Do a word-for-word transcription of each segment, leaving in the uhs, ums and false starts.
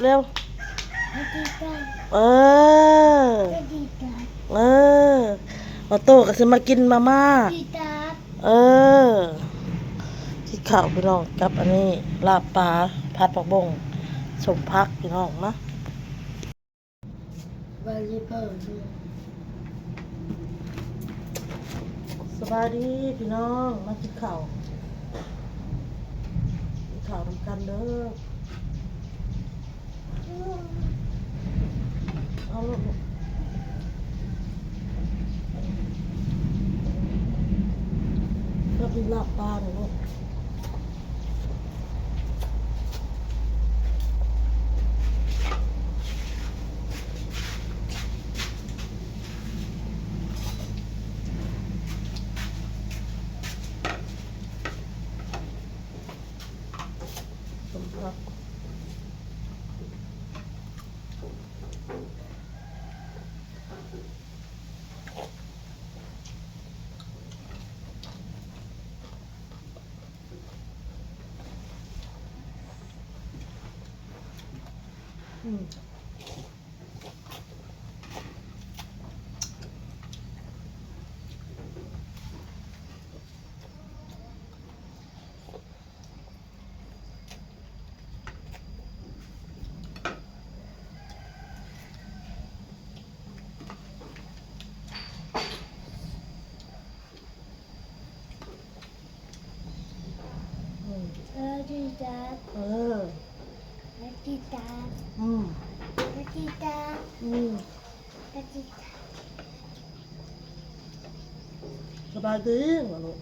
เร็ว ดีจ้า เออ ดีจ้า เออ ออโต้ก็สิมากินมาม่า ดีจ้า เออ ที่ข้าวพี่น้องกับอันนี้ลาบปลาผัดผักบงสมผักพี่น้องนะ บริเบิร์ สบายดีพี่น้องมากินข้าวกินข้าวนำกันเด้อเอาลูกก็มีลาบปลาเนี่ยลูก สมผักอืม เออดีจ้า เออ ดีจ้า อืม ดีจ้า อืม ดีจ้า สบายดีเหรอลูก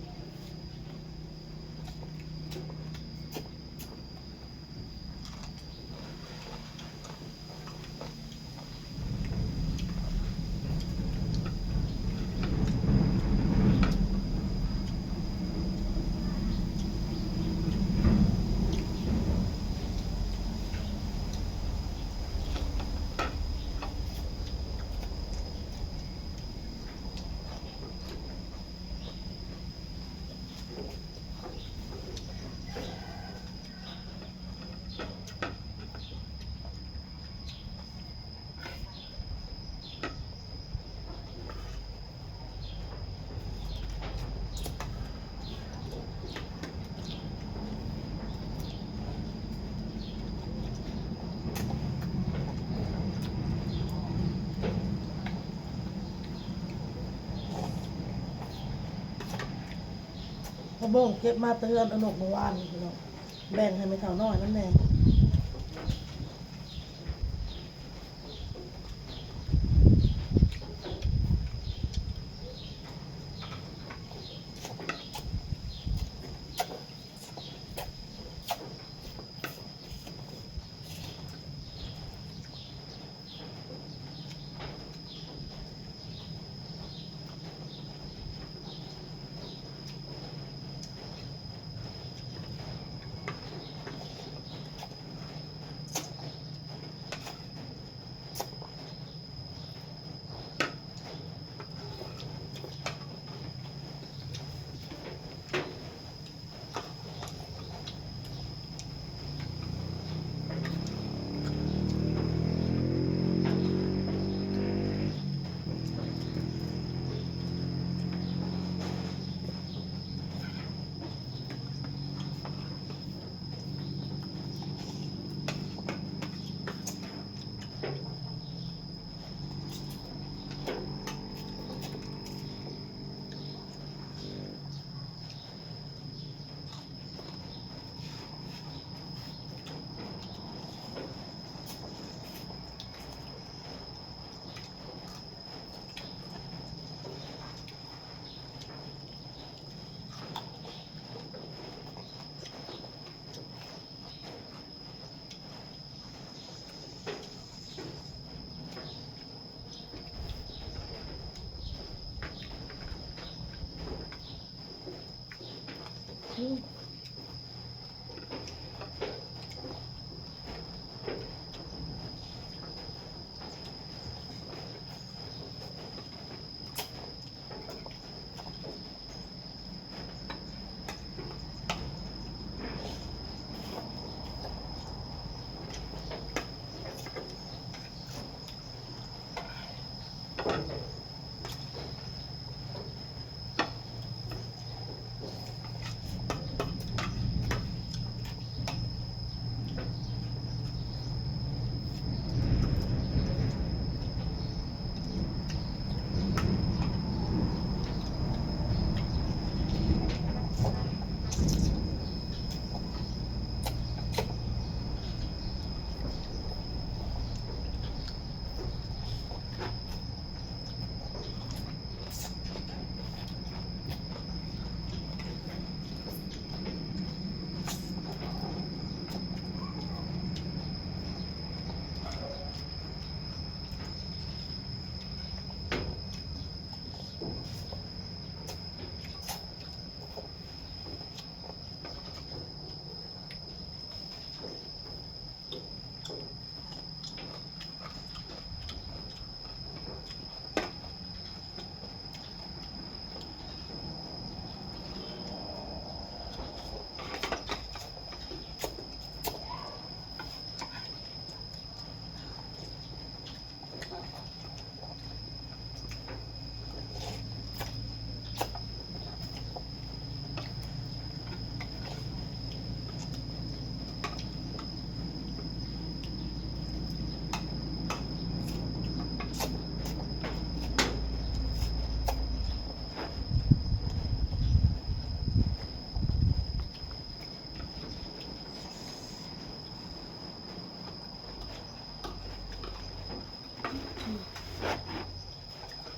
พอบ่งเก็บมาเตือนอนกเมื่อวานนี่พี่น้องแบ่งให้ไม่เท่าน้อยนั่นแน่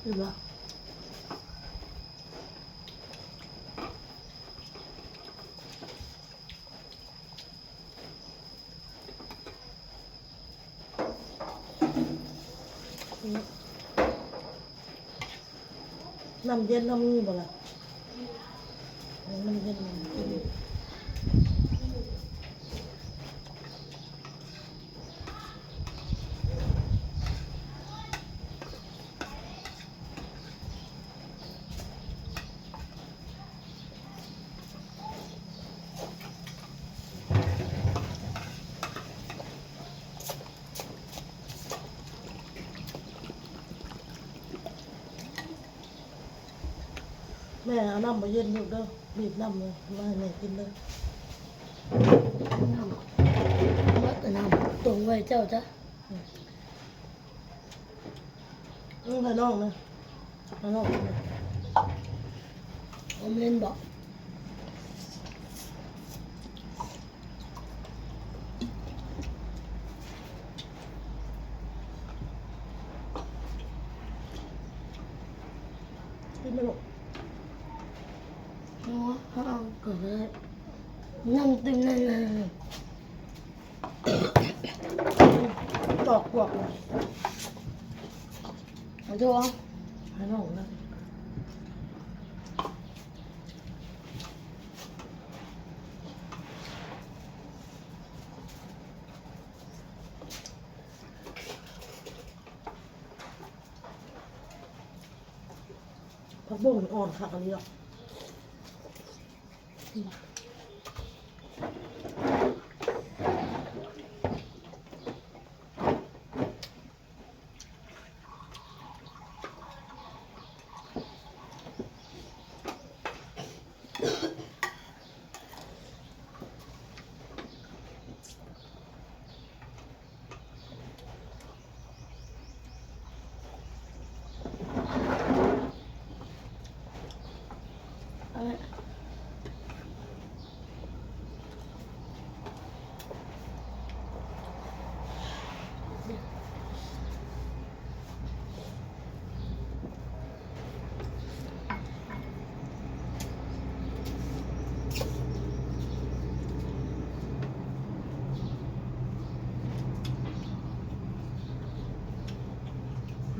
คือว่า น้ำเย็นน้ำมีบ่ล่ะ น้ำเย็นน้ำมี แม่เอาน้ำมาเย็นลูกเด้อ บีบน้ำเลย มาให้แม่กินเลย น้ำ มาแต่น้ำ ตรงไว้เจ้าจ้ะ อืม ให้น้องนะ ให้น้องนะ ผมเล่นบอก กินไหมลูก อ๋อ เขาเอาก่อนเลย น้ำเต็มเลย ตอกกวกเลย เอาดูเอา ให้น้องนะ ผักบุ้งอ่อนค่ะอันนี้อ่ะ เอาละ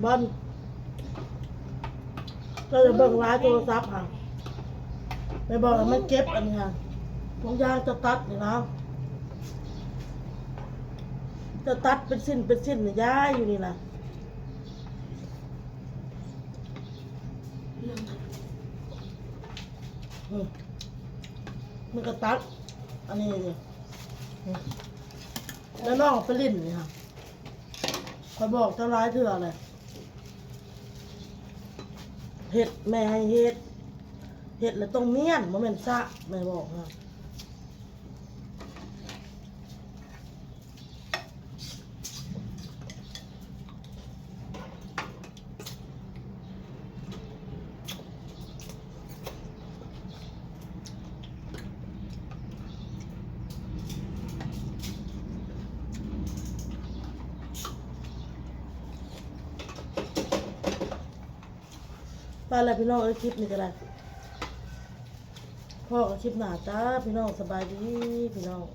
บอล เราจะเบิ่งไลฟ์โทรศัพท์ค่ะ ไปบอกให้มันเก็บอันนี้ค่ะ ถุงยางจะตัดนี่นะ จะตัดเป็นสิ้นเป็นสิ้นนี่ย้ายอยู่นี่นะ อืม มันก็ตัด อันนี้นี่ อืม แล้วน้องไปเล่นนี่ค่ะ ข้อยบอกเจ้าหลายเทื่อเลย เฮ็ดแม่ให้เฮ็ด เฮ็ดแล้วต้องเมี้ยน บ่แม่นซะ แม่บอกนะ ไปแล้วพี่น้องเอ้ย คลิปนี้ก็ได้ พ้อกันคลิปหน้าจ้า พี่น้อง สบายดี พี่น้อง